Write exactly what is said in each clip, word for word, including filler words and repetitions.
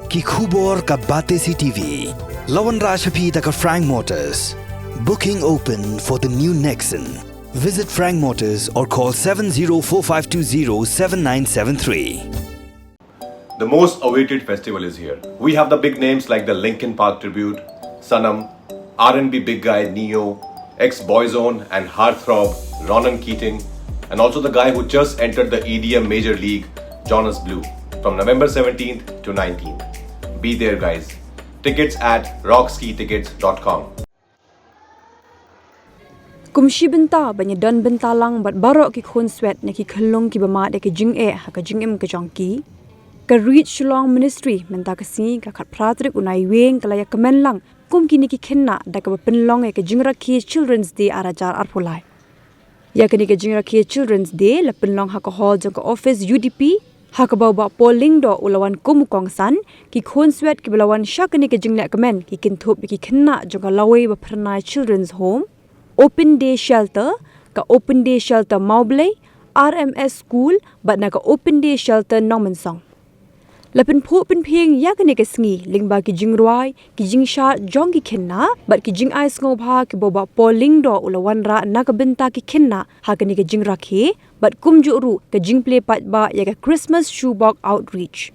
Ki khubor ka Batesi T V. La wanrah sha phi da ka Frank Motors. Booking open for the new Nexon. Visit Frank Motors or call seven zero four five two zero seven nine seven three. The most awaited festival is here. We have the big names like the Linkin Park tribute, Sanam, R and B big guy Ne-Yo, ex Boyzone and heartthrob Ronan Keating, and also the guy who just entered the E D M major league, Jonas Blue, from November seventeenth to nineteenth. Be there, guys. Tickets at rockski tickets dot com. Kum shi bynta ban ïa don bynta lang bad baroh ki khun swet na ki khyllung kiba mad ïa ka jingeh ha ka jingim ka jong ki, ka Reach Shillong Ministry mynta ka sngi ka khatphra tarik u Naiwieng ka la ïa kmen lang kum kine ki khynnah da kaba pynlong ïa ka jingrakhe Children's Day ar hajar arphew lai. Ïa kane ka jingrakhe Children's Day la pynlong ha ka hall jong ka office U D P, ha kaba u Bah Paul Lyngdoh u la wan kum u kongsan. Ki khun swet kiba la wan sha kane ka jingleh kmen ki kynthup ïa ki khynnah jong ka Lawei ba Phyrnai Children's Home, Open Day Shelter, ka Open Day Shelter Mawblei, R M S School bad na ka Open Day Shelter Nongmynsong. La pynphuh pynphieng ïa kane ka sngi lyngba ki jingrwai, ki jingshad jong ki khynnah bad ki jingai sngewbha kiba u Bah Paul Lyngdoh u la wanrah na ka bynta ki khynnah ha kane ka jingrakhe, bad kumjuh ruh ka jingplie paidbah ïa ka Christmas Shoebox Outreach.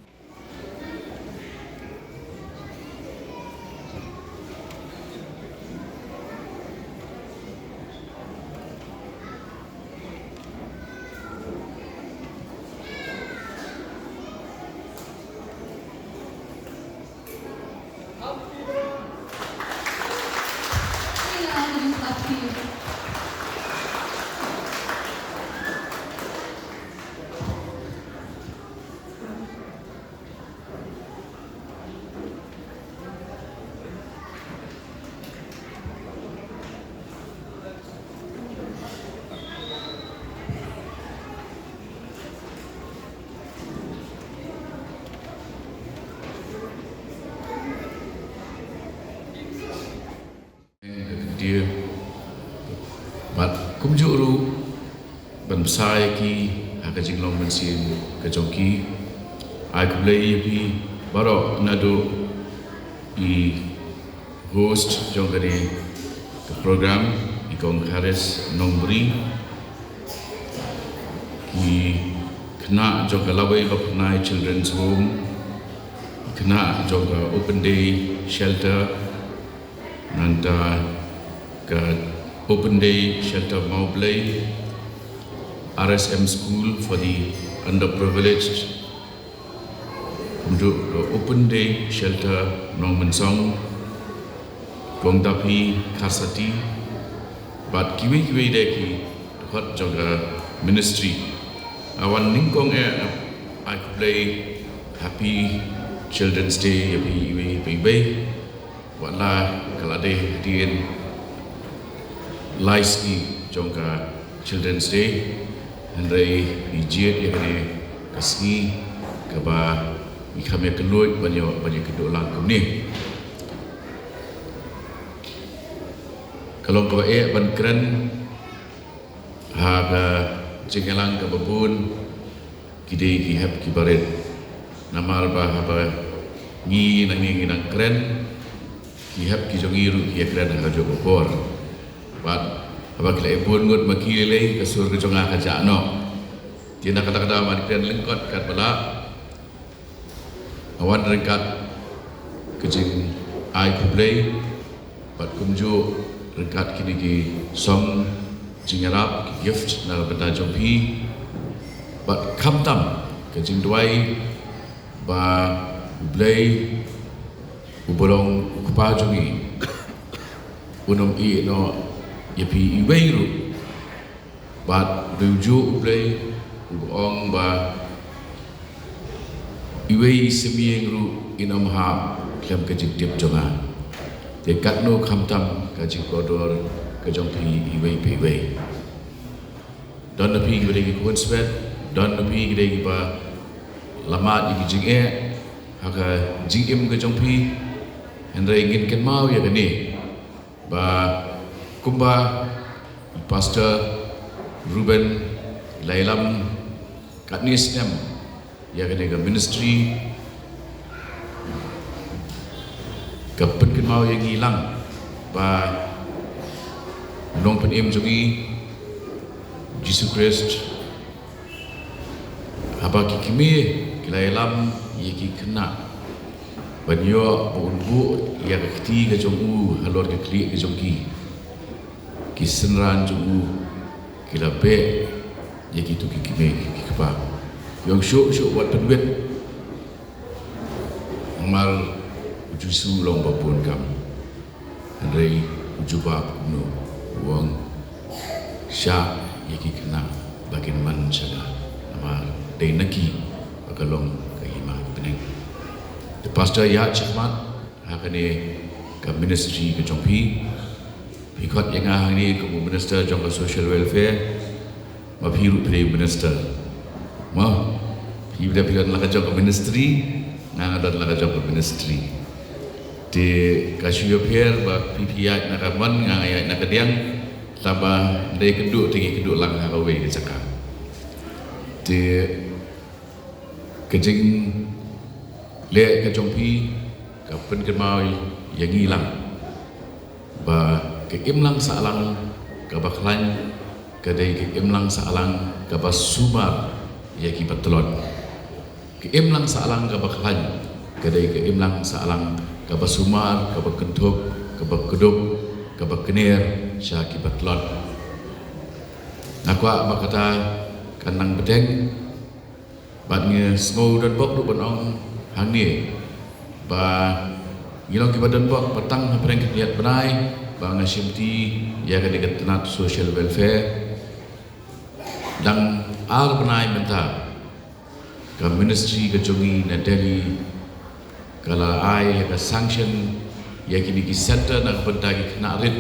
Bad kumjuh ruh ban bsa ïa ki ha ka jinglong mynsiem ka jong ki. Ai khublei ïa phi baroh, naduh i host jong kane ka program, i Kong Haris Nongbri, ki khynnah jong ka Lawei ba Phyrnai Children's Home, ki khynnah jong ka Open Day Shelter, nangta ka Open Day Shelter Mawblei, R S M School for the Underprivileged, kumjuh ka Open Day Shelter Nongmynsong, Kong Dapi Kharsati, bad kiwei kiwei de ki dkhot jong ka ministry. Nga wan nyngkong eh ai khublei, Happy Children's Day ïa phi iwei pa iwei. Wat la ka la dei hadien lai sngi jong ka Children's Day, hynrei ngi jied ïa kane ka sngi kaba ngi kham ïa kylluid ban ïa, ban ïa kynduh lang kumne. Ka long kaba eh ban kren ha ka jingïalang kaba bun, ki dei ki hep ki barit. Namar ba haba ngi nangne ngi nang kren, ki hep ki jong ngi ruh ki ïa kren ha kajuh ka por. Bad haba ki la ïa bun ngut ma ki lei lei, ka sur ka jong nga ka jah noh. Te na kata kata ban kren lyngkot katba lah. Nga wan ryngkat ka jingai khublei bad kumjuh ryngkat kine ki song jingïarap, ki gift na ka bynta jong phi. Bad khamtam ka jingduwai ba U Blei uba long U Kpa jong ngi un ym ïeh noh ïa phi iwei ruh. Bad u dei ujuh U Blei uba ong ba iwei i symïeng ruh in ym hap khlem ka jingtip jong nga. Te katno khamtam ka jingkordor ka jong phi iwei pa iwei. Don na phi kiba dei ki khun swet, don na phi ki dei kiba la mad ïa ki jingeh ha ka jingim ka jong phi. Hynrei ngin kynmaw ïa kane, ba kumba i Pastor Reuben i la ïalam katne snem ïa kane ka ministry, Kynmaw ïa ngi lang ba u nongpynim jong ngi Jisu Khrist, haba ki kmie ki la ïalam ïa ki khynnah ban ïoh ba un buh ïa ka kti ka jong u halor ka khlieh ka jong ki, ki synran jong u ki la beh ïa kito ki kmie ki kpa. Ki ong, "Shuh, shuh, wat pynwit." Namar u Jisu u long ba bun kam. Hynrei u jubab kumno? U ong, "Shah ïa ki khynnah ba kin wan sha nga, namar dei na ki ba ka long ka hima ka bneng." Te Pastor, ïaid shakhmat ha kane ka ministry ka jong phi. Phi khot ïa nga hangne kum u minister jong ka social welfare. Ma phi ruh phi dei minister. Ma phi, phi don la ka jong ka ministry, nga nga don la ka jong ka ministry. Te ka shu ïapher ba phi phi ïaid na ka mon, nga nga ïaid na ka diang. Tangba ynda kynduh te ngi kynduh lang ha kawei ka jaka. Te ka jingleh ka jong phi ka pynkynmaw ïa ngi lang ba ka imlang sahlang kaba khlaiñ ka dei ka imlang sahlang kaba sumar ïa kiba tlot. Ka imlang sahlang kaba khlaiñ ka dei ka imlang sahlang kaba sumar, kaba kynthup, kaba kdup, kaba kner sha kiba tlot. Nga kwah ba kata kan nang bteng. Bad ngi sngew donbok ruh ban ong hangne ba ngi long kiba donbok ba tang hapdeng ka khyndiat bnai ba nga shimti ïa kane ka tnat social welfare. Dang ar bnai mynta ka ministry ka jong ngi na Delhi ka la ai ïa ka sanction ïa kine ki center na ka bynta ki khynnah rit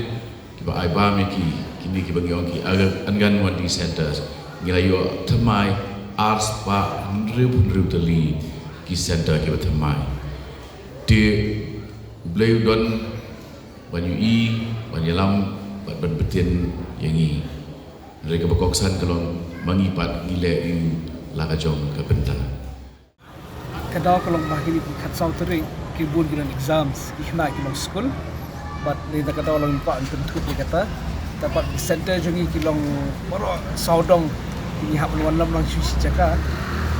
kiba ai bam ïa ki, kine kiba ngi ong ki Anganwadi centers. Ngi la ïoh thymmai ar spah hynriew hynriew tylli ki center kiba thymmai. Te U Blei u don ban ïohi, ban ïalam bad ban btin ïa ngi. Hynrei kaba kongsan ka long ma ngi pat ngi leh ïa u la ka jong ka bynta. Ka daw ka long ba kine ki khatsaw tarik ki bun ki don exams, ki khynnah ki long skul. Bad lei da ka daw long ba yn pynthup ïa kata. Te bad ki center jong ngi ki long baroh sawdong, ki ngi hap ban wanlam lang shu shi jaka.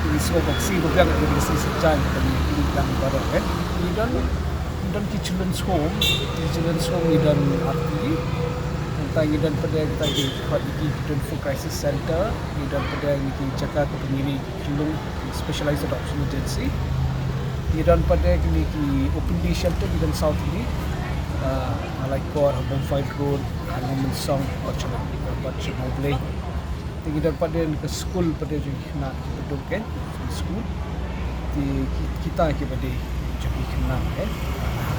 Ki ngi sngewbha shi ba biang ïa ki shisha jaka ki ngi dang baroh, eh. Ngi don, ngi don ki children's home, ki children's home ngi don artylli. Nangta ngi don pat de kita ki khot ïa ki don food crisis center, ngi don pat de ngi ki jaka ka pynïaid ki lung, specialized adoption agency. Ngi don pat de kine ki open day shelter, ngi don saw tylli. Ah, ha Laitkor, ha Bonfire Road, ha Mawmynsong, bad sha Mawblei. Te ngi don pat de ka skul pat de jong ki khynnah kiba duk, eh, skul. Te ki-, kita kiba dei jong ki khynnah, eh.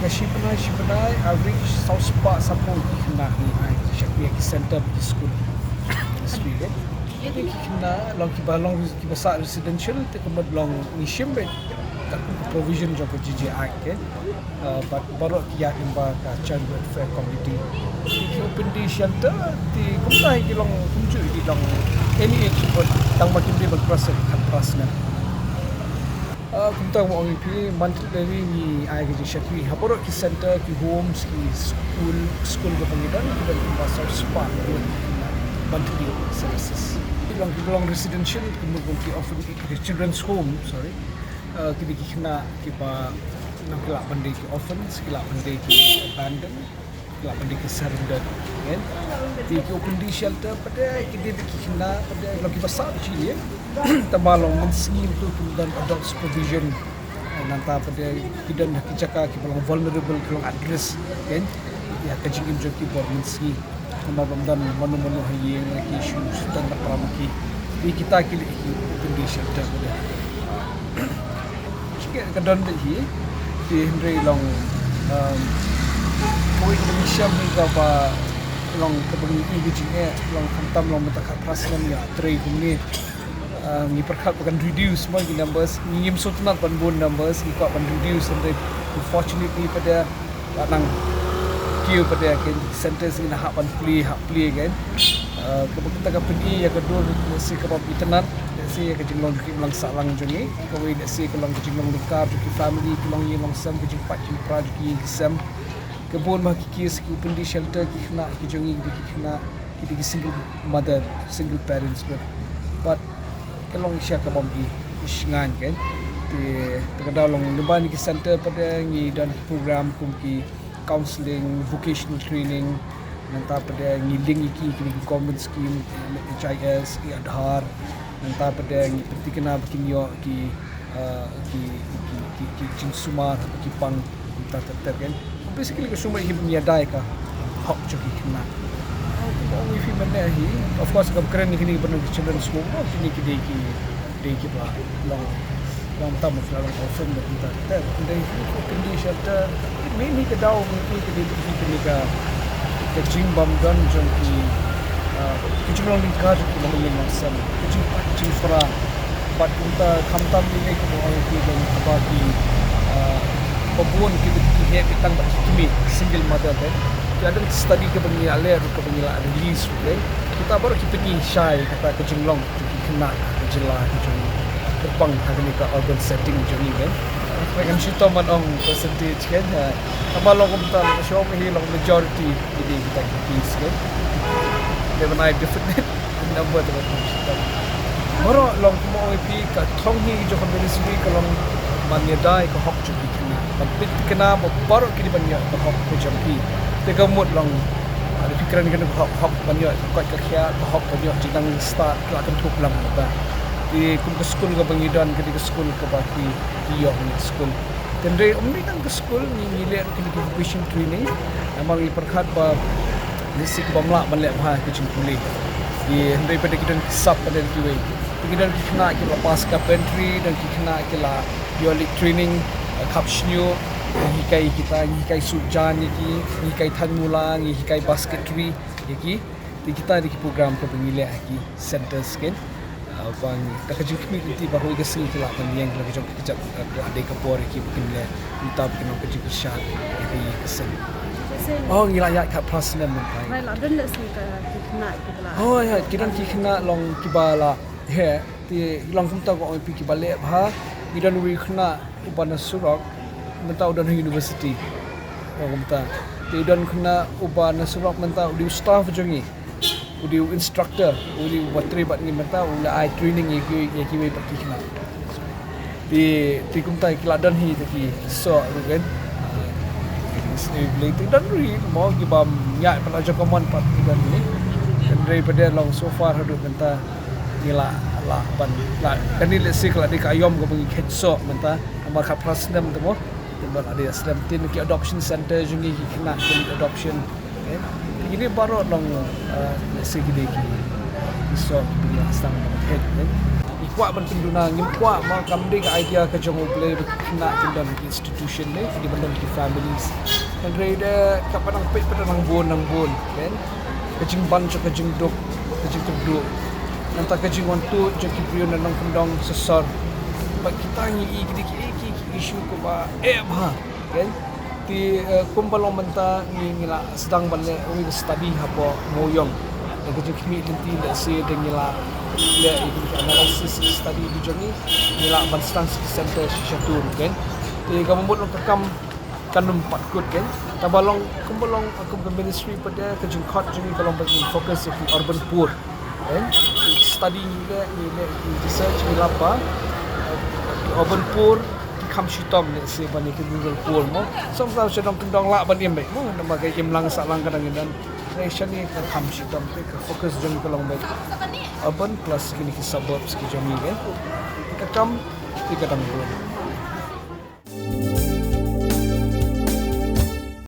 Ka shi bnai, shi bnai, average saw spah sanphew ki khynnah ngi ai shakri ha ki center, ki skul, ministry, eh. Te ki khynnah long kiba long kiba sah residential, te ka mut long ngi shim beit katkum ka provision jong ka J J Act, eh. Ah, bad baroh ki ïaid lyngba ka Child Welfare Committee. Te ki open day shelter, te kumta hi ki long kumjuh, ki long any age group, tang ba kim dei ban cross khatphra snem. Ah, kumta ba ong ïa phi, monthly ngi ai ka jingshakri ha baroh ki center, ki homes, ki skul, skul kaba ngi don, ngi don kumba saw spah monthly services. Ki long, ki long residential, ki mut ki orphan, ki children's home, sorry. Ah, ki dei ki khynnah kiba, ki lah ban dei ki orphans, ki lah ban dei ki abandoned, ki lah ban dei ki surrendered, kan? Te ki open day shelter pat de ki dei ki khynnah pat de long kiba sah shisha, eh. Tangba long mynsngi to ki don adults provision. Nangta pat de ki don ki jaka kiba long vulnerable, ki long at risk, kan? Ïa ka jingim jong ki bor mynsngi. Namar ba ym don mano mano ha ïing, ki shu sdang na pram ki. Te kita ki leh ki open day shelter pat de. Shikit ka don beit hi, te hynrei long, um, kawei ka jingshem hi kaba long kaba ngi i ka jingeh, long khamtam long mynta khatphra snem ïa trei kumne. Uh, ngi pyrkhat ba kan reduce mo ki numbers, ngi ngim sngewtynnat ban bun numbers, ngi kwah ban reduce, hynrei unfortunately pat de la nang kiew pat de ki centers ngi la hap ban plie, hap plie, kan. Uh, kaba kumta ka pyni ïa ka dur, lehse kaba bym itynnat, lehse ïa ka jinglong jong ki imlang sahlang jong ngi, kawei lehse ka long ka jinglong lyngkar jong ki family, ki longïing longsem, ka jingpait jingpra jong ki ïing ki sem. Ka bun ma ki case ki open day shelter ki khynnah ki jong ngi ki khynnah ki dei ki single mother, single parents bad. Bad ka long sha ka bam i shngaiñ kan. Te te ka daw long lyngba ki center pat ngi don ki program kum ki counseling, vocational training, nangta pat ngi link ïa ki ki government scheme, H I S, Aadhaar, nangta pat ngi pyntikna ba kin ïoh ki ah, ki, ki, ki, ki jingsumar, ki pang, kumta ter ter kan. Basically ka sumar hi ban ïada ïa ka hok jong ki khynnah. Ah, kumba ong ïa phi mynne hi, of course, ka kren ïa kine ki ban ki children's home, oh, kine ki dei ki, dei ki ba long, long tam of long orphan, kumta ter ter. Dei hi ko kine shelter, maybe ka daw, maybe ka dei hi kine ka ka jingbym don jong ki, ah, ka jinglong lyngkar jong ki longïing longsem, ka jingpait jingpra. Bad kumta khamtam ine kumba ong ki don kaba ki, ah, ba bun ki, ki heh beit tang bad ki kmie, single mother te. Ki ïa don study kaba ngi ïa leh ruh kaba ngi la release ruh te. Kita baroh ki pyni shai kata ka jinglong jong ki khynnah ha ka jylla ka jong kyrpang ha kane ka urban setting jong ngi kan. Kan shitom ban ong percentage kan. Tangba long kumta, shuwa hi long majority ki dei kita ki case kan. Dei ban ai definite number te ban shitom. Baroh long kumba ong ïa phi ka thong hi jong ka ministry ka long ban ïada ïa ka hok jong ki khynnah. Ban pyntikna ba baroh ki dei ban ïoh ka hok ka jong ki. Te ka mut long, ah, phi kren ka hok, hok ban ïoh ka koit ka khiah, ka hok ban ïoh jingnang stad, ka la kynthup lang ba. Te kum ka skul kaba ngi don ka dei ka skul kaba ki, ki ïoh na skul. Te hynrei ym dei tang ka skul ngi, ngi leh ruh kine ki vocation training. Namar ngi pyrkhat ba ngi sik bym lah ban leh bha ka jingpule. Te hynrei pat ki don ki sap pat kiwei. Te ki don ki khynnah ki la pass carpentry, don ki khynnah ki la ïoh leit training, eh, khap shñiuh, ngi hikai kita, ngi hikai suit jan ïa ki, ngi hikai thaiñ mula, ngi hikai basketry ïa ki. Te kita dei ki program kaba ngi leh ha ki centers kan. Ah, ban da ka jingkhmih lynti ba hoi ka sngi ki lah ban ïeng la ka jong ka kjat, ah, ka dei ka por ïa ki ba kin leh mynta ba kin long ka jingpyrshah ïa ki ka seng. Oh, ngi la ïaid khatphra snem mynta. Hooid, la don lehse ka ki khynnah ki la. Oh, ïa, ki don ki khynnah long kiba la heh, te long kumta ko ong ïa phi kiba leh bha, ngi don uwei u khynnah uba na surok, mynta u don ha university. Long kumta. Te u don u khynnah uba na surok mynta u dei u staff jong ngi. U dei u instructor, u dei uba trei bad ngi mynta, u la ai training ïa ki, ïa kiwei pat ki khynnah. Te, te kumta ki la don hi te ki soh ruh kan. Te don ruh hi mo kiba ïaid pat la jong ka mon pat ki don hi. Hynrei pat long so far haduh mynta ngi la, la ban, la kane lehse ka la dei ka aïom kaba ngi khet soh mynta. Namar khatphra snem te mo. Te ba la dei slem tin ki adoption center jong ngi ki khynnah ki adoption. Kine baroh long, eh, lehse ki dei ki, ki soh ki dei sdang ban phet, eh. Ngi kwah ban pynduna, ngim kwah ma kam dei ka idea ka jong U Blei ba ki khynnah kin don ki institution ne, ki dei ban don ki families. Hynrei de ka ba nang peit ba nang bun nang bun, kan. Ka jingban jong ka jingduk, ka jingkyrduh. Nangta ka jingwan tuh jong ki briew na nongkyndong sosor. Ba kita ngi i ki dei ki, ki, ki issue kaba eh bha. Kan? Te, eh, kumba long mynta ngi, ngi la sdang ban leh uwei u study hapoh Mawïong. Da ka jingkhmih lynti lehse da ngi la leh ïa ka analysis study ka jong ngi, ngi la ban sdang sha ki center sha sha tur, kan? Te kaba mut long ka kam kan ym pat kut, kan? Kaba long, kumba long, kum ka ministry pat ka jingkhot jong ngi ka long ban focus ïa ki urban poor. Kan? Study ngi leh, ngi leh, ngi research ngi lap ba, eh, urban poor ki kham shitom lehse ban ïa ki rural poor mo. Sometimes sha nongkyndong lah ban im beit mo, namar ka imlang sahlang ka dang ïa don. Hynrei shane ka kham shitom te ka focus jong ka long beit urban plus kine ki suburbs ki jong ngi, kan? Ka kam te ka dang bun.